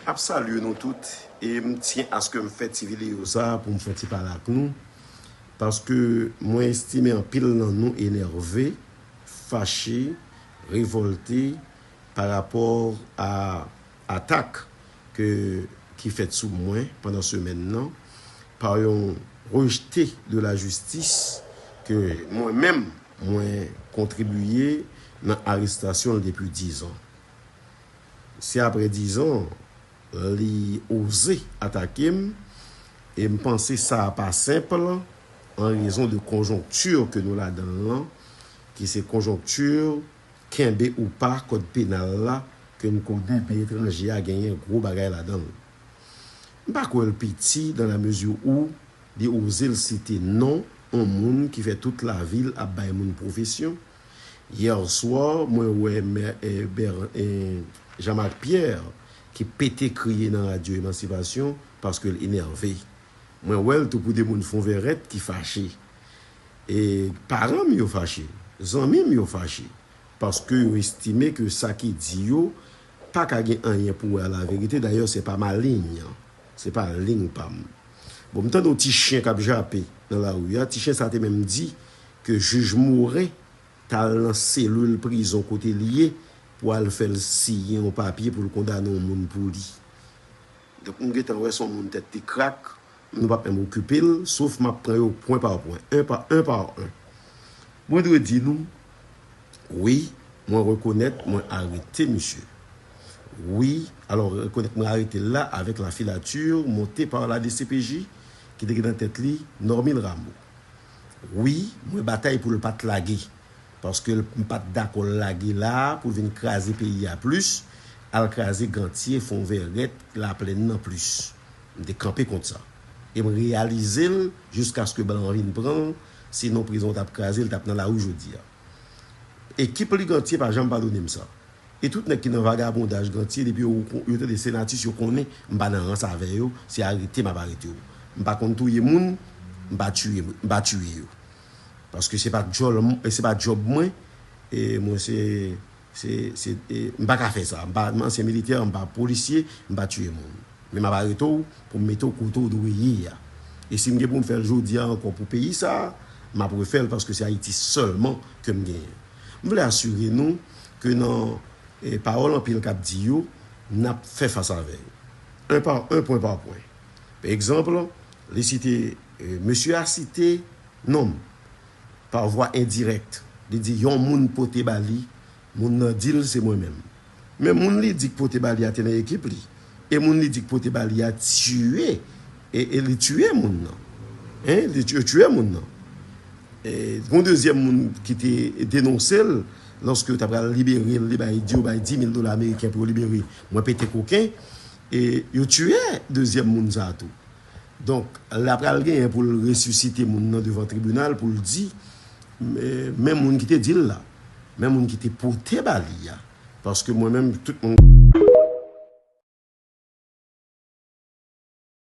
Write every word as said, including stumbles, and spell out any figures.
Ap salye nou tout, e m tyen aske m fè ti videyo sa a pou m fè ti pale ak nou, paske mwen estime anpil nan nou enève, fache, revòlte pa rapò a atak ke, ki fèt sou mwen pandan semèn nan, pa yon rejte de la jistis ke mwen menm, mwen kontribiye nan arestasyon l depi diz an. Se apre diz an, li oze atake m, e m panse sa a pa senp an rezon de konjonkti ke nou ladan l lan, ki se konjonkti kenbe ou pa kòd penal la, ke n konnen peyi etranje a genyen gwo bagay ladan l. M pa kwè l piti dans la mesure où li oze l site non yon moun ki fè tout lavi l ap bay moun pwofesyon. Yè swa, mwen wè mè, eh, Ber-, eh, Jean-Marc Pierre ki pete kriye nan radyo Emansipasyon paske l enève. Mwen wè l tou pou de moun fon vèrèt ki fache. E paran m yo fache, zanmi m yo fache, paske yo estime ke sa ki di yo pa ka gen anyen pou wè a laverite. Dayè, se pa ma ligne, se pa liy pa m. Bon, m tande yon ti chen k ap jape nan lari a. Ti chen sa te menm di ke jij Morin t al nan selil prizon kote l ye pou al fè l siyen yon papye pou l kondane yon moun pou li. Donk, m gentan wè se yon moun tèt li krak, nou p ap menm okipe l, sof m ap pran yo pwen pa pwen, en pa, en pa en. Mwen dwe di nou, wi, mwen rekonèt mwen arete misye. Wi, alò, rekonèt mwen arete l la avèk la filature montée par la D C P J ki te gen nan tèt li Normil Rameau. Wi, mwen batay pou l pa t lage, paske l, m pa t dakò l lage la pou l vin kraze peyi a plis, al kraze Gantye, fon vèrèt, Laplèn nan plis. M te kanpe kont sa. E m reyalize l jiskaske blan an vin pran l, sinon prizon t ap kraze, l t ap nan lari jodi a. Ekip li Gantye pa janm padone m sa. E tout nèg ki nan vagabondaj Gantye, depi yo, yo tande Senatus, yo konnen m pa nan rans avè yo, se arete m ap arete yo. M pa konn touye moun, m pa tiye, m pa tiye yo. Paske se pa djòl, se pa djòb mwen, e mwen se, se, se, e m pa ka fè sa. M pa, m ansyen militè, m pa polisye, m pa tiye moun. Men m ap arete w pou m mete w kote w dwe ye a. E si m gen pou m fè l jodi a ankò pou peyi sa a, m ap refè l paske se Ayiti sèlman ke m genyen. M vle asire nou ke nan, e, pawòl anpil k ap di yo, n ap fè fas avè yo. En pa en, pwen pa pwen. Pa egzanp, li site, e, mesye a site non m pa vwa endirèk. Li di yon moun pote ba li, moun nan di l se mwen menm. Men moun li di k pote ba li a te nan ekip li. E moun li di k pote ba li a tiye, e, e li tiye moun nan. Hein, li tiye, tiye moun nan. E, gon dezyèm moun ki te denonse l, lòske yo ta pral libere l, li bay, di yo bay dis mil dola ameriken pou yo libere. Mwen pete koken, e yo tiye dezyèm moun sa a tou. Donk, la pral genyen pou l resisite moun nan devan tribinal pou l di, men, men moun ki te di l la, men moun ki te pote ba li a. Paske mwen menm, tout moun